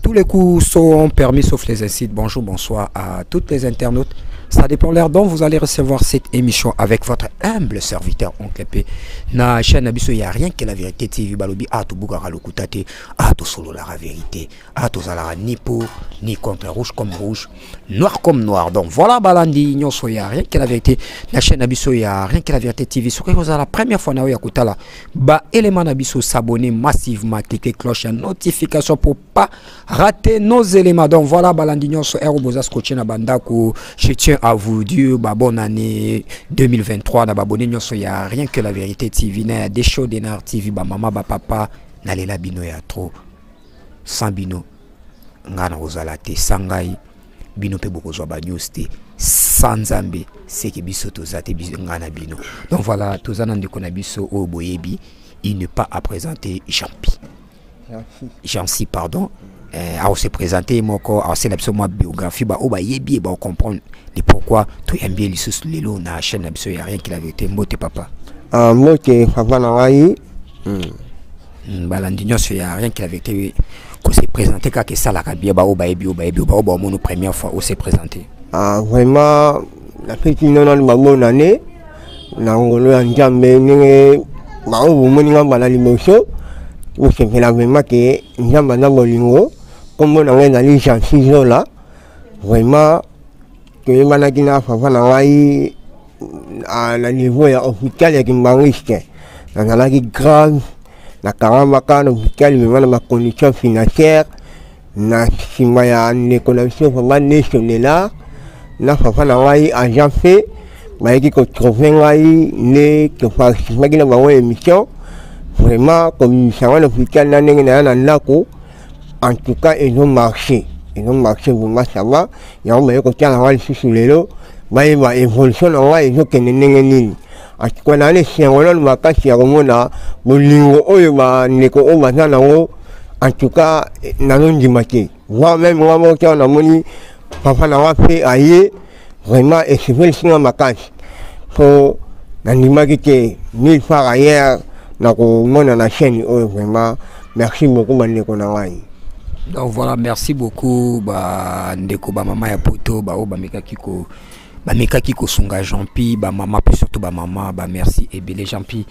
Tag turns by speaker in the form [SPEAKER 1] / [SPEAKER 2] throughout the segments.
[SPEAKER 1] Tous les coups sont permis sauf les incites. Bonjour, bonsoir à toutes les internautes. Ça dépend l'heure dont vous allez recevoir cette émission avec votre humble serviteur Oncle P. Na chaîne na biso, il n'y a rien que la vérité TV balobi a tout bugara lokuta te, a tout solo la vérité, a tout zala ni pour ni contre, rouge comme rouge, noir comme noir. Donc voilà balandi nyonso, il n'y a rien que la vérité. Na chaîne na biso, il n'y a rien que la vérité TV. Soki vous la première fois na ya kotala ba élément na biso, s'abonner massivement, cliquer cloche ya notification pour pas rater nos éléments. Donc voilà balandi nyonso ero boza scotché na bandako. Je tiens à vous dire ba bonne année 2023 na ba abonné nyonso ya rien que la vérité TV na des shows de TV ba mama ba papa na lela bino ya trop. Sans bino nga na kozala te, sans ngai bino pe bokozwa ba news te, sans Nzambe c'est que biso toza te, biso nga na bino. Donc voilà toza na ndeko na biso oyo boyebi, il n'est pas à présenter Jean-Pi. Jean-Pi, pardon. A se présenter moko, a se la biso moi biographie ba oba yebi ba comprendre le pourquoi to yambi lisusu lelo na chaîne na biso ya rien que la vérité. Mbote papa.
[SPEAKER 2] Ah, mbote papa na ngai.
[SPEAKER 1] Balandi nyonso ya rien que la vérité ko se présenter kaka esalaka bien ba oba yebi, oba yebi, ba oba mono première fois o se présenter.
[SPEAKER 2] Ah, vraiment la fête non non ba bonne année na ngolo ya Nzambe ndenge ba oyo bomoni nga mbala liboso, osepela vraiment ke Nzambe aza bolingo. Kombo na ngai ezali Jean-Cy Zola. Vraiment toyebanaki na papa na ngai na niveau ya hôpital ya Kimbanguiste. Nazalaki grave na Karamaka na hôpital, vraiment na ba conditions financières na nsima ya ndeko na biso vraiment Nesonela na papa na ngai agent fait bayaki kotrouve ngai nde toparticipaki na bango émission. Vraiment kobimisa ngai na hôpital na ndenge naya na ndako, en tout cas ezo marché, ezo marché vraiment, ça va. Yango baye kotala ngai lisusu lelo, bayeba évolution na ngai ezokende ndenge nini. En tout cas na esengo nanu makasi ya komona bolingo oyo bandeko oyo baza nango. En tout cas nazondima te, voire même nga moko ntango namoni papa na nga mpe aye, vraiment esepelisi nga makasi po nandimaki te nulle part ailleurs na komona na chaîne oyo. Vraiment merci beaucoup bandeko na ngai.
[SPEAKER 1] Donc voilà, merci beaucoup ba ndeko ba mama ya poto ba oyo bamekaki ko bamekaki kosunga Jean-Pi, ba mama pe surtout ba mama, ba merci ebele Jean-Pi.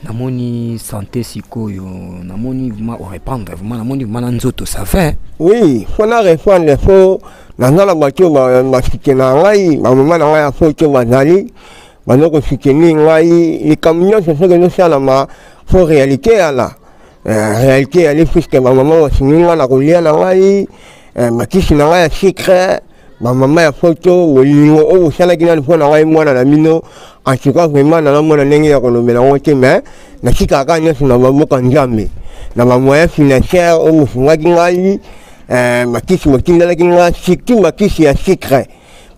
[SPEAKER 1] Namoni santé sikoyo, namoni vraiment o répondre, vraiment namoni vraiment na nzoto ça fait.
[SPEAKER 2] Oui, faut na répondre, faut naza na bato basoutenaka ngai, bamama na ngai ya poto bazali baza kosoutenir ngai likambo nyonso soki ezosalama, faut réalité yala. Réalité yali puisque bamama basungi ngai na kolia na ngai, bakisi na ngai ya sucre, bamama ya poto bolingo oyo bosalaki nanu mpo na ngai mwana na bino. En tout cas vraiment nazomona ndenge ya kolobela yango te, mais natikaka kaka nyonso na maboko ya Nzambe na bamoyen financière oyo bosungaki ngai, bakisi botindalaki ngai, surtout bakisi ya sucre.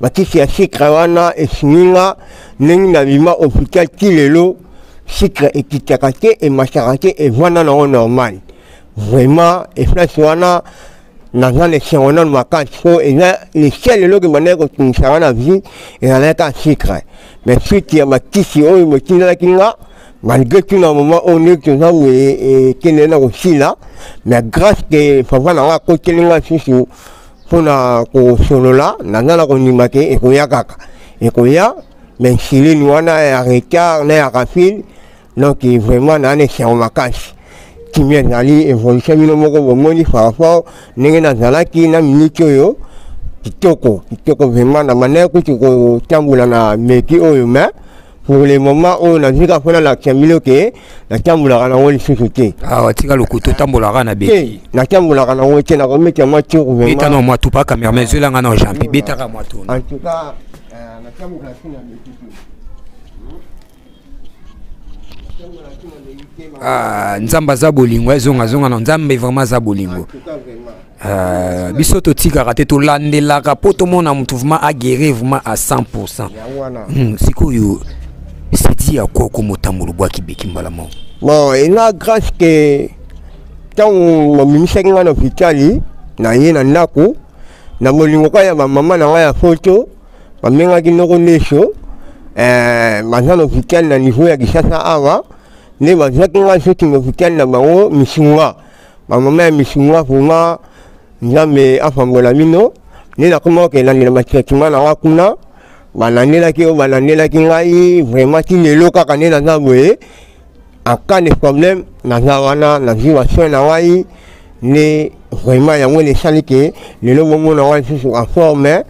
[SPEAKER 2] Bakisi ya sucre wana esungi nga ndenge nabima hôpital ti lelo, sucre ekitaka te, emataka te, evanda nango normal. Vraiment eflasi wana naza na esengo nanu makasi po eza le seul eloko ebandaki kotungisa nga na vie ezalaki kaka sucre. Mais suite ya bakisi oyo botindalaki nga, malgré tout na moment oyo ndenge toza boye ekende na kosila, mais grâce ke papa na nga akoteli nga lisusu mpona kosolola, naza na kondima ke ekoya kaka, ekoya. Mais insuline wana ya retard na ya rapide. Donc vraiment naa na esengo makasi, kimia ezali, évolution bino moko bomoni par rapport ndenge nazalaki na minute oyo. Kitoko kitoko vraiment, na bandaki kutu kotambola na meki oyo, mais pour le moment oyo nazwi kaka mpona lakisa bino ke natambolaka nango lisusu te.
[SPEAKER 1] Awa tika lokuta, otambolaka na beki.
[SPEAKER 2] Natambolaka nango te, nakometa mwa tour.
[SPEAKER 1] Beta na mwa tour pa cameraman, ezwelanga na Jean-Pi, betaka mwa tour.
[SPEAKER 2] En tout cas natambolaka te na beki te.
[SPEAKER 1] Ah, Nzambe aza bolingo, ezonga zonga na Nzambe, vraiment aza bolingo. Biso totikaka te, tolandelaka mpo tomona motu vraiment aguéri vraiment à 100%. Sikoyo sedi ya koko motambolo bwaki beki mbala moko.
[SPEAKER 2] Bon, eza grâce ke ntango babimisaki ngai na hôpital, na ye na ndako na bolingo kaka ya bamama na ngai ya foto, bamengaki noko neso, baza na hôpital na niveau ya Kinshasa awa, nde bazwaki ngai soki na hôpital na bango Misunga. Bamama ya Misunga, vraiment Nzambe afambola bino. Nde nakoma kokelandela batraitement na nga kuna, balandelaki oyo balandelaki ngai vraiment ti lelo kaka nde naza boye. En cas de problème, naza wana, nazwi basoin na ngai, nde vraiment yango nde esali ke lelo bomona ngai lisusu en forme,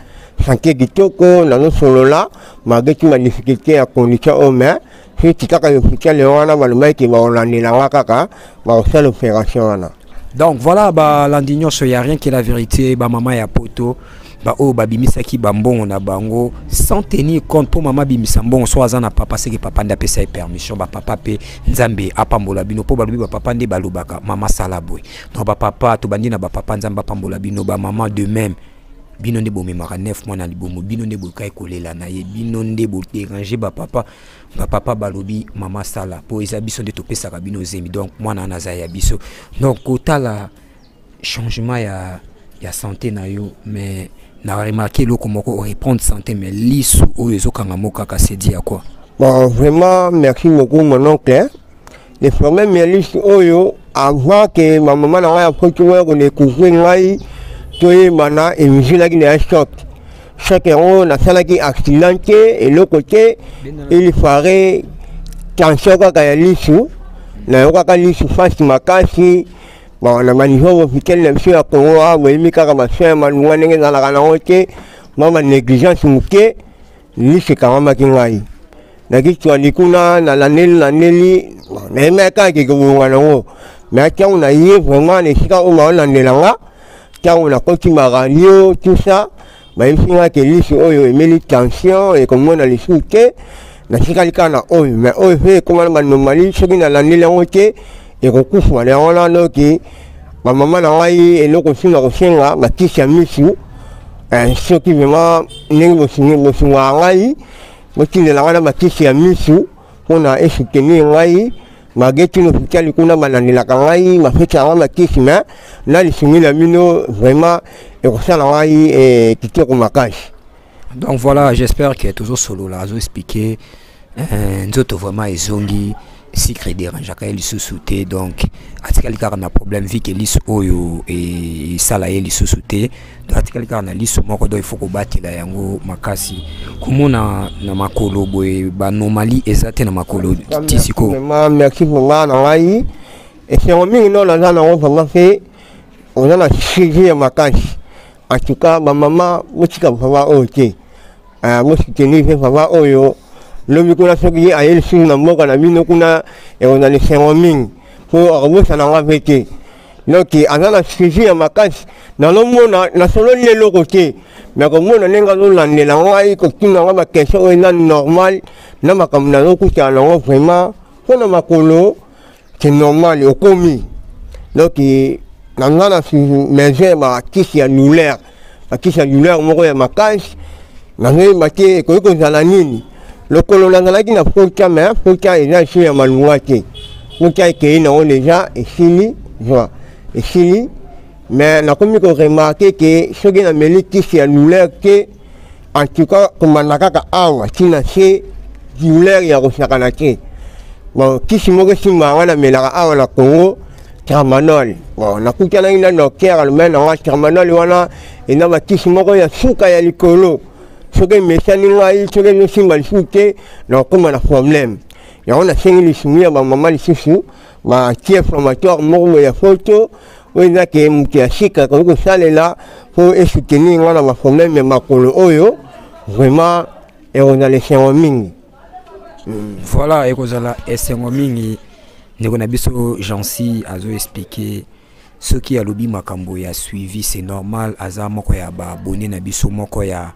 [SPEAKER 2] santé kitoko, nazosolola malgré ti badifficulté ya condition oyo. Mais soki kaka hôpital wana, balobaki ke bakolandela nga kaka, bakosala opération wana.
[SPEAKER 1] Donc voilà, balandi nyonso ya Rien que la vérité, bamama ya poto baoyo babimisaki bambongo na bango sans tenir compte, mpo mama abimisa mbongo so aza na papa, seke papa nde apesa ye permission. Bapapa mpe, Nzambe apambola bino, mpo balobi bapapa nde balobaka mama sala boye. Donc bapapa, tobandi na bapapa, Nzambe apambola bino. Bamama de même, bino nde bomemaka 9 mois na libumu, bino nde bokai kolela na ye, bino nde bodéranger bapapa. Bapapa balobi mama sala, mpo eza biso nde topesaka bino zemi, donc mwana wana aza ya biso. Donc kotala changement ya santé na yo, mais na remarqué eloko moko, oreprendre santé, mais lisu oyo ezokanga mo kaka, c'est dit à quoi?
[SPEAKER 2] Bon, vraiment merci beaucoup, mon oncle. Le problème ya lisu oyo, avant ke bamama na ngai ya poto oyo kodécouvrir ngai, toyebana, emizelaki na ya choc. Choc yango, nasalaki accident te, eloko te, il fallait tension kaka ya lisu. Nayokaka lisu fasi makasi. Bon, na baniveau hôpital na biso ya Congo awa, boyebi kaka basoin ya malunga ndenge ezalaka nango te, mwa banégligence moke, lisu ekangamaki ngai. Nakitwali kuna, nalandeli landeli, nayebaki kaka ke kobonga nango. Mais ntango na ye vraiment na esika oyo baolandela nga, ntango nakoti baradio, tout ça, bayebisi nga ke lisu oyo emeli tension, ekomona lisusu te. Natikali kaka na oyo, mais oyo mpe ekóma na banormali, soki nalandeli yango te, ekokufa na yango wana. Noki bamama na ngai, eloko nsi na kosenga, bakisi ya misu, soki vraiment ndenge bosungaka ngai, botindela ngai na bakisi ya misu mpona esoutenir ngai, malgré tino hôpital kuna balandelaka ngai, bapesaka ngai bakisi, mais na lisungi na bino vraiment ekosala ngai kitoko makasi.
[SPEAKER 1] Donc voilà, j'espère que tozosolola, azoexpliquer nzoto vraiment ezongi, sucre edérangeaka ye lisusu te. Donc atikali kaka na problème vi ke lisu oyo esala ye lisusu te, donc atikali kaka na lisu moko, donc il faut kobatela yango makasi. Komona na makolo boye, banormali eza te na makolo ti sikoyo?
[SPEAKER 2] Merci vraiment na ngai, esengo mingi no naza nango vraiment, mpe oza na sujet ya makasi. En tout cas, bamama, botika papa oyo te, bosoutenir mpe papa oyo. Lobi kuna soki ye aye lisusu na mboka na bino kuna, ekozala esengo mingi mpo akobosana nga mpe te. Donc aza na sujet ya makasi. Nazomona nasololi eloko te, mais komona ndenge azolandela ngai, kotuna nga baquestion oyo eza normal na makambo nazokutana nango vraiment mpona makolo, c'est normal okomi. Donc na nga na mesure bakisi ya douleur, bakisi ya douleur moko ya makasi, nazoyeba te ekoki kozala nini. Lokolo nazalaki na fotia, mais fotia eza esu ya malunga te, fotia ekei nango déjà, esili zwa esili. Mais nakomi koremarquer ke soki nameli kisi ya douleur te, en tout cas komanda kaka awa ntina se, douleur ya kosakana te. Bon, kisi moko esimbaka nga, namelaka awa na Congo, tramadol. Bon, nakutanaki na docteur, alobaki na nga tramadol wana eza bakisi moko ya suka ya likolo. Soki emesani ngai, soki ezosimba lisusu te, nakokóma na problème yango. Nasengi lisungi ya bamama lisusu, batie inflammatoire moko boye ya foto oyo eza ke moto ya sika akoki kosalela mpo esoutenir nga na baproblème ya makolo oyo. Vraiment ekozala esengo mingi.
[SPEAKER 1] Voilà, ekozala esengo mingi. Ndeko na biso Jansi azoexpliquer, soki alobi makambo ya suivi, c'est normal. Aza moko ya baabonné na biso, moko ya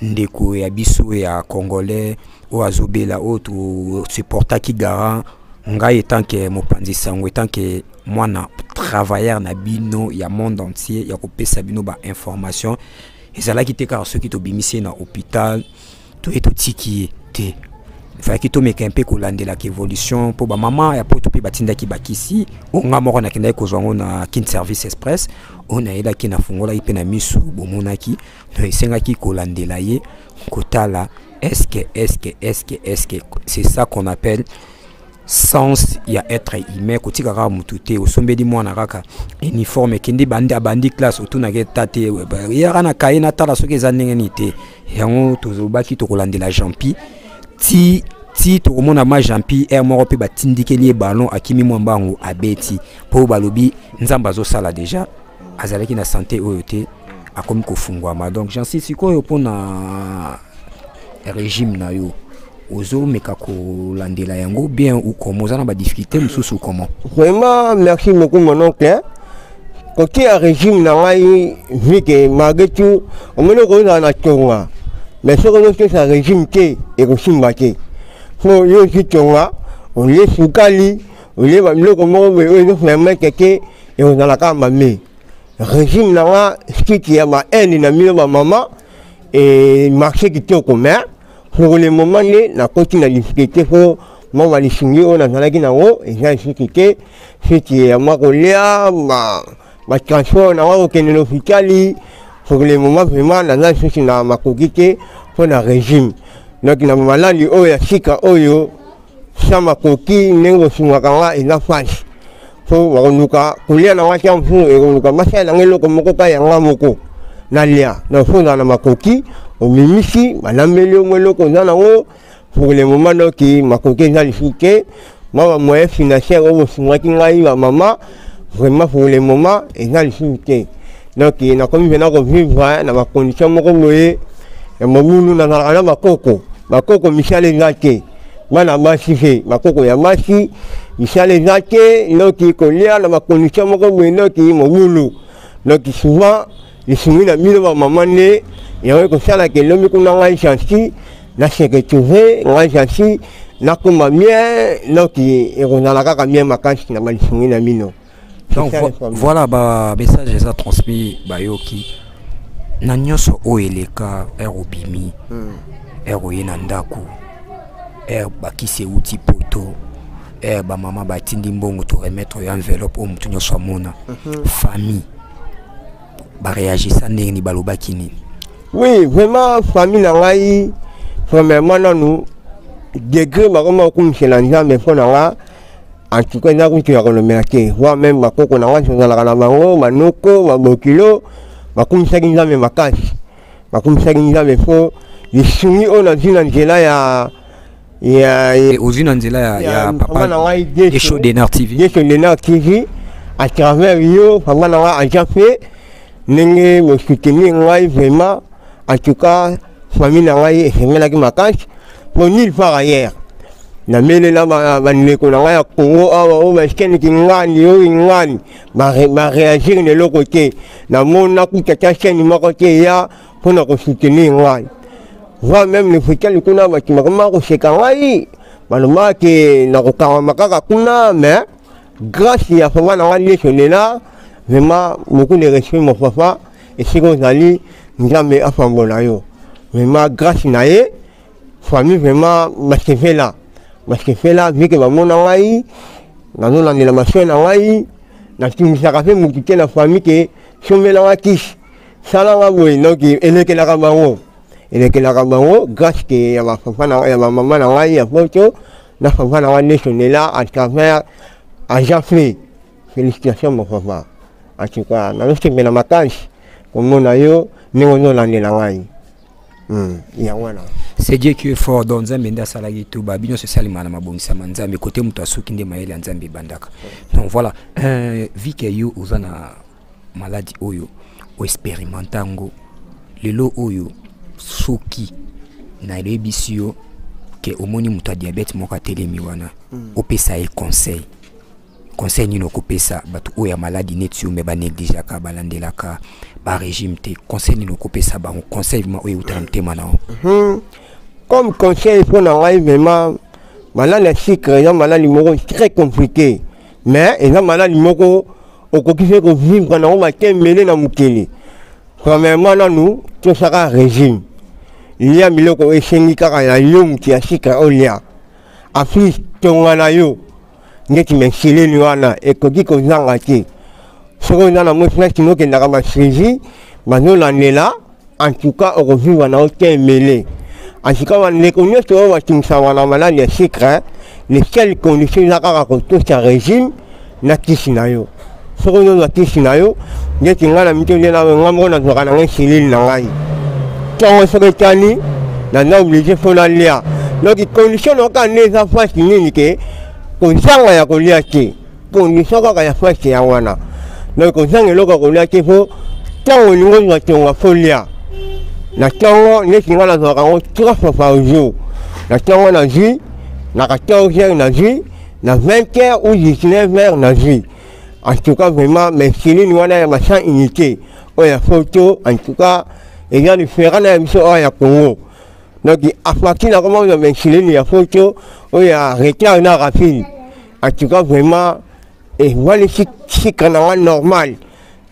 [SPEAKER 1] ndeko ya biso ya congolais oyo azobela, oyo tosupportaki garant Ngai etant que mopanzi sango, etant que mwana travailleur na bino ya monde entier, ya kopesa bino ba information, ezalaki te kaka soki tobimisi ye na hôpital, toye totiki ye te. Efalaki tomeka mpe kolandelaka évolution, mpo bamama ya poto mpe batindaki bakisi oyo nga moko nakendaki kozwa yango na Kin Service Express, oyo nayelaki, nafungolaki mpe na misu bomonaki. Donc esengaki kolandela ye, kotala est-ce que c'est ça qu'on appelle sens ya être humain. Kotika kaka motu te, osombeli mwana kaka uniforme, ekende bandi, abandi classe, otunaki eta te, yaka na kaye natala soki eza ndenge nini te. Yango tozobaki tokolandela Jean-Pi ti ti tokomona ma Jean-Pi aire moko mpe batindikeli ye ballon, akimi mwa mbangu, abeti, mpo balobi Nzambe azosala. Déjà azalaki na santé oyo te, akomi kofungwama. Donc Jansi, sikoyo mpona régime na yo, ozomeka kolandela yango bien ou comment? Oza na badifficulté mosusu ou comment?
[SPEAKER 2] Vraiment, merci beaucoup, mon oncle. Côté ya régime na ngai, vu que malgré tout omoni okozala na tonga, mais soki ozopesa régime te, ekosimba te. Po yo ozwi tonga, olie sukali, olie babiloko moko boye oyo ezopermettre te, ekozala kaka mabe. Régime na nga, suite ya bainde na bino bamama, e marché kitoko, mais pour le moment nde nakoti na difficulté. Fo mwa balisungi oyo nazalaki nango eza lisusu te, suite ya mwa kolia, batransport na nga kokende na hôpital. Pour le moment, vraiment, naza lisusu na makoki te mpo na régime. Donc na malali oyo ya sika oyo sa makoki, ndenge bosungaka nga eza fasi, po bakoluka kolia na nga tia mosusu, ekoluka basala nanga eloko moko ka yanga moko nalia. Donc fo ozala na makoki, omimisi, balambeli yo mwa eloko oza nango. Pour le moment, donc makoki eza lisusu te. Mwa bamoyen financière oyo bosungaki ngai bamama, vraiment, pour le moment eza lisusu te. Donc nakomi mpena kovivre na bacondition moko boye ya mobulu. Nazalaka na bakoko, bakoko misala eza te, bana basi fe bakoko ya basi misala eza te. Donc kolia na bacondition moko boye, donc mobulu. Donc souvent lisungi na bino bamama nde yango ekosalaka elobi kuna ngai Jansi na se retrouve, ngai Jansi nakoma bien. Donc ekozala kaka bien makasi na balisungi na bino.
[SPEAKER 1] Donc voilà, bamessage eza transmis, bayoki na nyonso oyo eleka. Ere obimi, ere oye na ndako, ere bakisi euti poto, ere bamama batindi mbongo, to remettre yo enveloppe oyo motu nyonso amona, famille baréagisa ndenge nini? Balobaki nini?
[SPEAKER 2] Oui, vraiment, famille na ngai, premièrement nanu degré bakoma kokumisela Nzambe mpo na nga. En tout cas, eza kutu ya kolomela te. Voire même bakoko na ngai tozalaka na bango, banoko, babokilo, bakumisaki Nzambe makasi, bakumisaki Nzambe mpo lisungi oyo nazwi na nzela ya
[SPEAKER 1] Ozwi na nzela ya papa
[SPEAKER 2] na ngai.
[SPEAKER 1] Desho Denar TV.
[SPEAKER 2] Desho Denar TV, à travers yo, papa na ngai aja mpe ndenge bosoutenir ngai. Vraiment, en tout cas, famille na ngai esengelaki makasi, po nulle part ailleurs namelela bandeko na ngai ya Congo awa oyo bachaîne kingani oyo ngani baréagir na eloko te. Namona kuta ta chaîne moko te ya mpona kosoutenir ngai. Voire même lofitali kuna, bato bakoma koseka ngai, balobaka ke nakokangama kaka kuna. Mais grâce ya papa na ngai nyonso lela, vraiment, beaucoup de respect, mon papa, esika ozali, Nzambe apambola yo. Vraiment, grâce na ye, famille vraiment basepela, basepela, vu que bamona ngai nazolandela basoin na ngai. Natungisaka mpe motu te na famille ke sombelanga kisi, salanga boye. Donc elekelaka bango, elekelaka bango, grâce ke ya bapapa ya bamama na ngai ya poto na papa na ngai nyonso lela à travers agent free. Félicitations, mon papa. En tout cas, nazosepela makasi komona yo ndenge ozolandela ngai. Yango wana.
[SPEAKER 1] C'est Dieu qui est fort. Donc Nzambe nde asalaki to babi nyonso esalemaka na mabongisama Nzambe. Kote moto asuki nde mayele ya Nzambe ebandaka. Donc voilà, vu que yo oza na maladi oyo, oexpérimente yango lelo oyo, soki nayebisi yo ke omoni moto ya diabète moko atelemi wana, opesa ye conseil, conseil nini okopesa bato oyo ya maladi neti yo, me banégligeaka, balandelaka barégime te? Conseil nini okopesa bango? Conseil vraiment oyo eutaka motema na yo.
[SPEAKER 2] Comme conseil mpo na ngai, vraiment, Malali ya sucre eza malali moko très compliqué, mais eza malali moko okoki mpe kovivre nango makembele na mokili. Premièrement, nanu tosaka régime, lia biloko esengi kaka ya yo moto ya sucre olia. Afis tonga na yo ndeti mesileli wana ekoki kozanga te. Soki oza na mwasi na kino okendaka basuivi bazolandela, en tout cas okovivre na yo te emele. En tout cas, bandeko nyonso oyo batungisaka na maladi ya sucre, les seules conditions eza kaka kotosa régime na kisi na yo. Soki ozozwa kisi na yo, ndeti ngai na mito nde ngai moko nazwaka na ngai selile na ngai ntongo, soki etali naza oblige fo nalia. Donc condition na kaka nde eza fasi nini ke kozanga ya kolia te, condition kaka ya fasi ya wana. Donc kozanga eloko ya kolia te, fo ntango olingi ozwa tonga fo lia na ntongo. Neti ngai nazwaka yango trois fois par jour. Na ntongo nazwi, na 14 heures nazwi, na 20 heures ou 19 heures nazwi. En tout cas vraiment, mais selini wana ya ba 100 unité oyo ya photo, en tout cas eza différent na ya biso oyo ya Congo. Donc afaki na koma ozwa insuline ya photo oyo ya retard na rapide. En tout cas vraiment evandi sucre na nga normal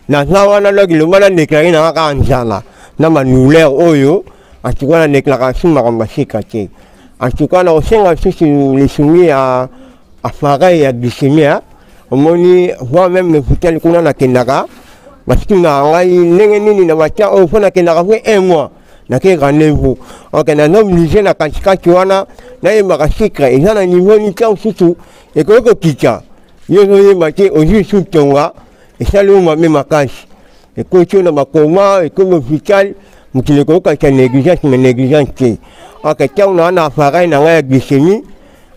[SPEAKER 2] naza wana. Donc loba na déclare na nga kaka nzala na badouleur oyo, en tout cas na déclaraka su makambo ya sucre te. En tout cas nakosenga lisusu lisungi ya appareil ya glycémie. Omoni, voire même l'hôpital kuna nakendaka, basitunaka ngai ndenge nini na batia oyo mpo nakendaka mpe un mois nake rendez-vous. Ok, naza oblige na katikati wana nayebaka sucre eza na niveau nini. Ntango mosusu ekoki kokita, yo ozoyeba te, ozwi su tonga esali yo mabe makasi, ekoti yo na bakoma, ekomi hôpital. Mokili ekokokakisa négligence, mais négligence te. Ok, ntango naa na appareil na ngai ya glycémie,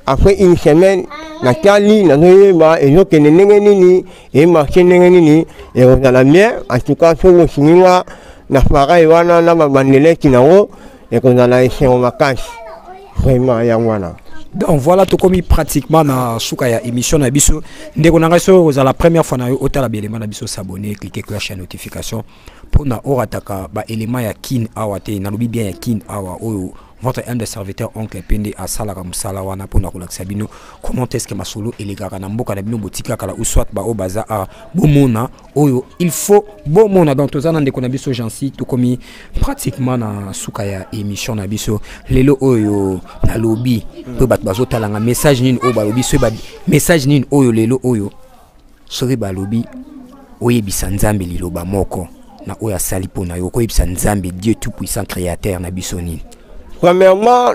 [SPEAKER 2] après une semaine natali, nazoyeba ezokende ndenge nini, emarche ndenge nini, ekozala bien. En tout cas soki osungi nga na appareil wana na babandeleki nango, ekozala esengo makasi vraiment, yango wana.
[SPEAKER 1] Donc voilà, tokomi pratiquement na suka ya émission na biso. Ndeko na ngai, soki ozala première fois na yo otala baélément na biso, s'abonner, cliquer cloche ya notification mpona orataka baélément ya Kin awa te. Nalobi bien, ya Kin awa oyo votre humble serviteur Oncle Pende asalaka mosala wana mpona kolakisa bino comment est ce que masolo elekaka na mboka na bino botika kala, ou soit baoyo baza awa bomona oyo il faut bomona. Donc toza na ndeko na biso Jansi. Tokomi pratiquement na suka ya émission na biso lelo oyo. Nalobi mpe bato bazotalanga, message nini oyo balobi soki message nini oyo lelo oyo soki balobi oyebisa Nzambe liloba moko na oyo asali mpo na yo, okoyebisa Nzambe, Dieu tout puissant, créateur na biso, nini?
[SPEAKER 2] Premièrement,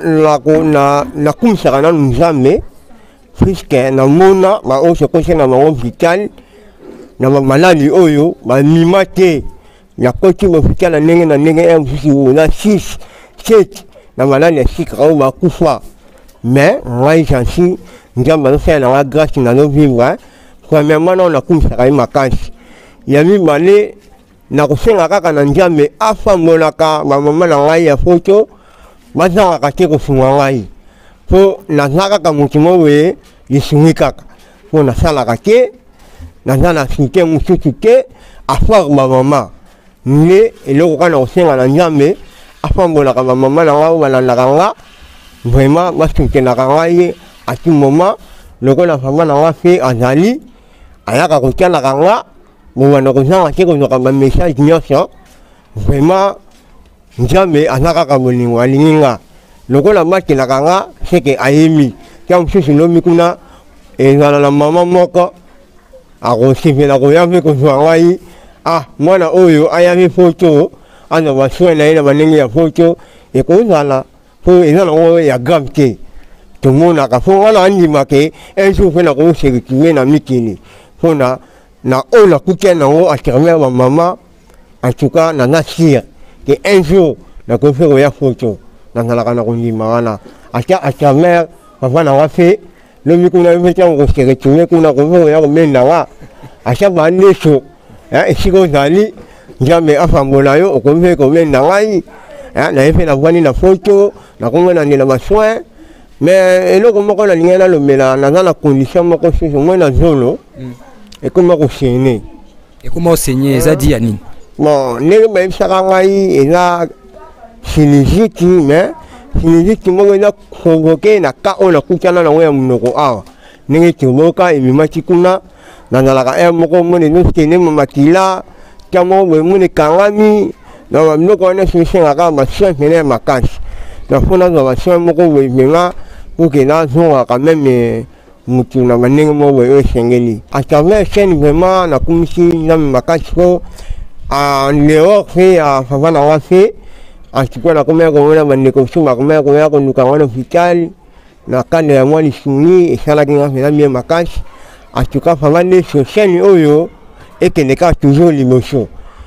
[SPEAKER 2] nakumisaka nanu Nzambe, puisque namona baoyo sokosi na bango vital na bamaladi oyo bamima te. Nakoti hôpital na ndenge na ndenge ya mosusu na 6 7 na maladi ya sucre oyo bakufa, mais ngai Jansi, Nzambe azosala na nga grâce, nazovivre. Premièrement nao nakumisaka ye makasi. Ya mibale, nakosenga kaka na Nzambe afambolaka bamama na ngai ya foto, bazangaka te kosunga ngai, mpo naza kaka motu mo boye lisungi kaka, mpo nasalaka te, naza na soutien mosusu te à part bamama. Nde eloko kaka na kosenga na Nzambe, afambolaka bamama na ngai oyo balandaka nga, vraiment basoutenaka ngai à tout moment, lokola papa na nga mpe azali ayaka kotialaka nga bobanda kozanga te kozwaka bamessage nyonso. Vraiment Nzambe aza kaka bolingo, alingi nga lokola batelaka nga seke ayemi. Ntango mosusu lobi kuna ezala na mama moko akosepela koya mpe kozwa ngai, ah, mwana oyo ayami foto, azwa basoin na ye na bandenge ya foto, ekozala mpo eza nango ya grave te. Tomonaka mpo wana andima ke un jour mpe nakoki se retrouve na mikili mpona na oyo nakutia nango à travers bamama. En tout cas naza sûr ke un jour nakoki mpe koya foto, nazalaka na kondima wana, ata à travers papa na nga mpe lobi kuna mpe ntango kose retrouve kuna koki koya kobenda nga, ata bandeso esika ozali, Nzambe afambola yo, okoki mpe kobenda ngai. Naye mpe navandi na foto, nakomi nandela basoin. Mais eloko moko nalingai nalobela, naza na condition moko susu moi na zolo ekoma kosene.
[SPEAKER 1] Ekoma osenye, eza di ya nini?
[SPEAKER 2] Bon, ndenge bayebisaka ngai eza sinusite, mais Sinusite moko eza provoqué na cas oyo nakutana nango ya monoko awa. Ndenge toboka ebimaki kuna, nazalaka heure moko mona ezokende ma makila, ta moko boye mona ekangami. Donc ba biloko wana nyonso esengaka ba soins pene ya makasi. Donc faut nazwa ba soins moko boye vraiment pour que nazonga quand même mutu na bandenge moko boye oyo esengeli. À travers chaîne vraiment nakumisi Nzambe makasi po en dehors mpe ya papa na nga mpe en tout cas nakomaki komona bandeko mosusu bakomaki koya koluka nga na hôpital na kanda ya mwa lisungi esalaki nga mpenza bien makasi. En tout cas papa nde sur chaîne oyo ekende kaka toujours liboso,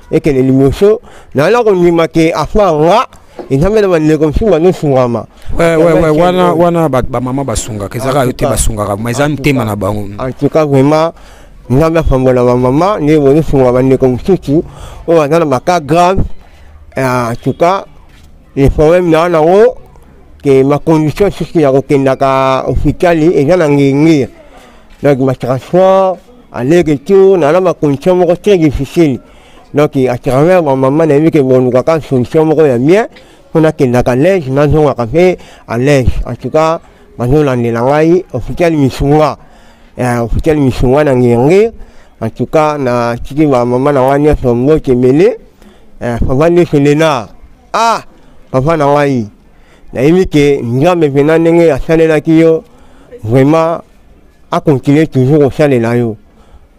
[SPEAKER 2] ekende liboso. Nala kondima ke afa nga eza mpe na bandeko mosusu bazosungama.
[SPEAKER 1] Wana wana bamama basungaka, ezaka yo te basungaka, ma eza motema na bango.
[SPEAKER 2] En tout cas vraiment Nzambe afambola bamama nde bozosunga bandeko mosusu oyo baza na baka grave. En tout cas le problème na nango ke ma condition susu ya kokendaka hôpital eza na ngenge, donc ma transport aller retour na na ma condition moko très difficile. Donc à travers bamama nayebi ke bolukaka solution moko ya bien mpo nakendaka l'aise, nazongaka mpe à l'aise. En tout cas bazolandela ngai hôpital Misunga, hôpital Misunga na Ngenge. En tout cas natiki bamama na ngai nyonso mbote ebele. Papa nyonso Lénard, ah papa na ngai, nayebi ke Nzambe mpena ndenge asalelaki yo vraiment acontinue toujours kosalela yo.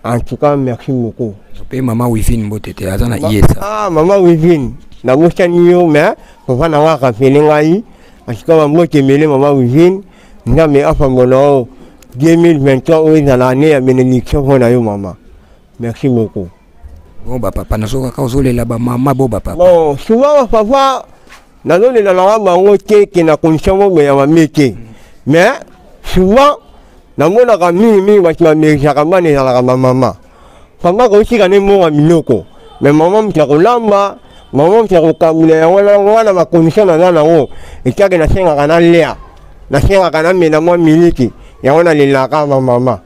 [SPEAKER 2] En tout cas merci beaucoup.
[SPEAKER 1] Mpe mama Wivine mbote te, aza na ISA.
[SPEAKER 2] Ah mama Wivine nabosani yo, mais papa na ngai arapele ngai. En tout cas bambote ebele mama Wivine, Nzambe afambola yo 2023 oyo ezala année ya bénédiction mpo na yo mama. Merci beaucoup.
[SPEAKER 1] Bon bapapa nazokaka ozolela bamama bo bapapa.
[SPEAKER 2] Bon souvent bapapa nazolela nanga bango te ke na condition moko ya mabe te, mais souvent namonaka mingimingi bato bamerisaka bana ezalaka bamama. Papa kotika nde mbongo ya biloko, mais mama moto ya kolamba, mama moto ya kokabula yango wana. Wana bacondition naza nango etiake, nasengaka nalia, nasengaka namela mwa miliki, yango nalelaka bamama.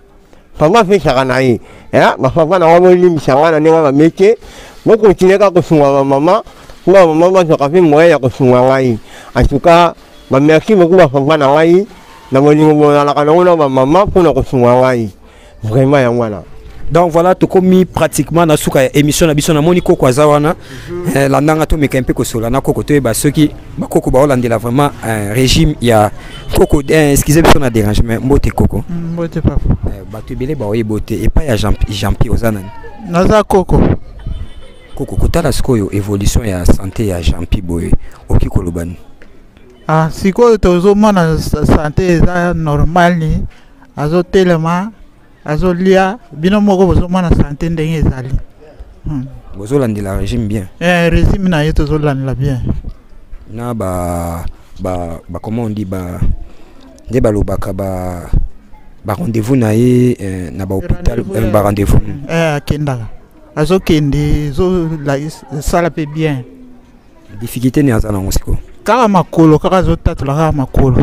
[SPEAKER 2] Papa apesaka na ye bapapa nango bolimbisa ngai na ndenge mabe te, bokontinue kaka kosunga bamama mpo bamama bazwaka mpe moyen ya kosunga ngai. En tout cas bamerci beaucoup bapapa na ngai na bolingo bozalaka nango na bamama mpona kosunga ngai vraiment, yango wana.
[SPEAKER 1] Donc voilà, tokomi pratiquement na suka ya émission na biso. Namoni koko aza wana, landanga tomeka mpe kosola na koko, toyeba soki bakoko baolandela vraiment régime ya koko. Excusez biso na dérangement. Mbote koko.
[SPEAKER 3] Mbote papa.
[SPEAKER 1] Bato ebele baoyeba te epai ya Jean-Pierre oza nani?
[SPEAKER 3] Naza koko.
[SPEAKER 1] Koko, kotala sikoyo évolution ya santé ya Jean-Pierre boye, okoki koloba nini?
[SPEAKER 3] Ah, sikoyo tozomona santé eza normal, ni azotelema, azolia, bino moko bozomona santé ndenge ezali.
[SPEAKER 1] Bozolandela régime bien?
[SPEAKER 3] Régime na ye tozolandela bien.
[SPEAKER 1] Na ba ba ba comment on dit, ba nde balobaka ba ba rendez-vous na ye na ba hôpital, ba rendez-vous.
[SPEAKER 3] Akendaka, azokende, ezosala mpe bien.
[SPEAKER 1] Difficulté ni aza nango sikoyo?
[SPEAKER 3] Kaka makolo, kaka azotatola kaka makolo,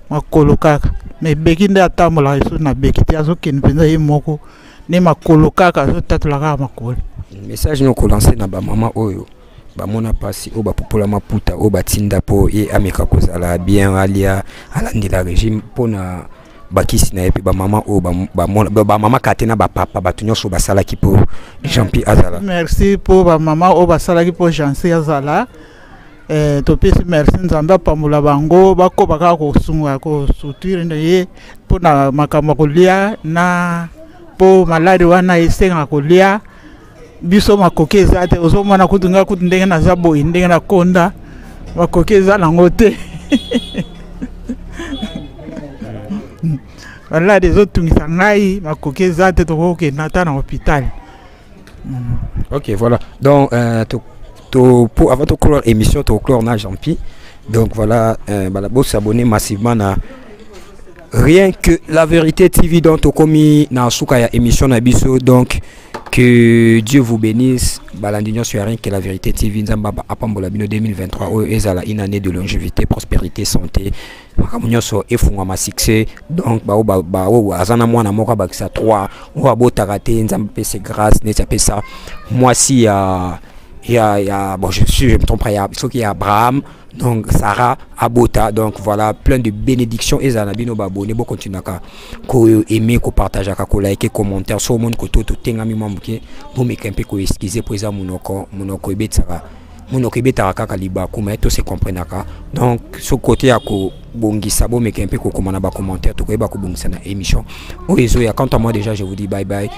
[SPEAKER 3] makolo kaka. Mais beki nde atambolaka lisusu na beki te, azokende mpenza ye moko nde makolo kaka, azotatola kaka makolo.
[SPEAKER 1] Message no kolancer na bamama oyo bamona mpasi, oyo bapupola maputa, oyo batinda mpo ye ameka kozala bien, alia, alandela régime mpona bakisi na ye, mpe bamama oyo bamona, bamama kaka te, na bapapa, bato nyonso basalaki mpo Jean-Pierre azala?
[SPEAKER 3] Merci mpo bamama oyo basalaki mpo Jansi azala. Topesi merci, Nzambe apambola bango, bakoba kaka kosunga, kosoutenir ye mpona makambo ya kolia na mpo maladi wana esengaka kolia. Biso makoki eza te, ozomona kutu ngai kutu ndenge naza boye, ndenge nakonda, makoki eza nango te. Maladi ezotungisa ngai, makoki eza te, tokokende ata na hôpital.
[SPEAKER 1] Ok, voilà. Donc to, pour, avant de clore émission, to clore na Jean-Pi. Donc voilà, voilà, bo s'abonner massivement na Rien que la vérité TV. Donc tokomi na suka ya émission na biso. Donc que Dieu vous bénisse. Balandi nyonso ya Rien que la vérité TV, Nzambe apambola bino 2023 oyo ezala une année de longévité, prospérité, santé. Makambo nyonso efungwama, succès. Donc bao bao aza na mwana moko abakisa 3, oyo abotaka te, Nzambe apesa grâce neti apesa mwasi ya bon, je me trompe, ya soki ya Abraham. Donc Sarah abota. Donc voilà, plein de bénédictions ezala na bino ba abonné, bo continuaka ko aimer, ko partager, ko liker, commentaire. So mon koto to tengami mwa moke, bomeka mpe ko excuser po eza monoko, monoko ebetisaka, monoko ebetaka kaka libaku, mais to se comprenaka. Donc so côté ya kobongisa, bomeka mpe kokoma na bacommentaire, tokoyeba kobongisa na émission oyo ezoya. Quant à moi, déjà je vous dis bye bye.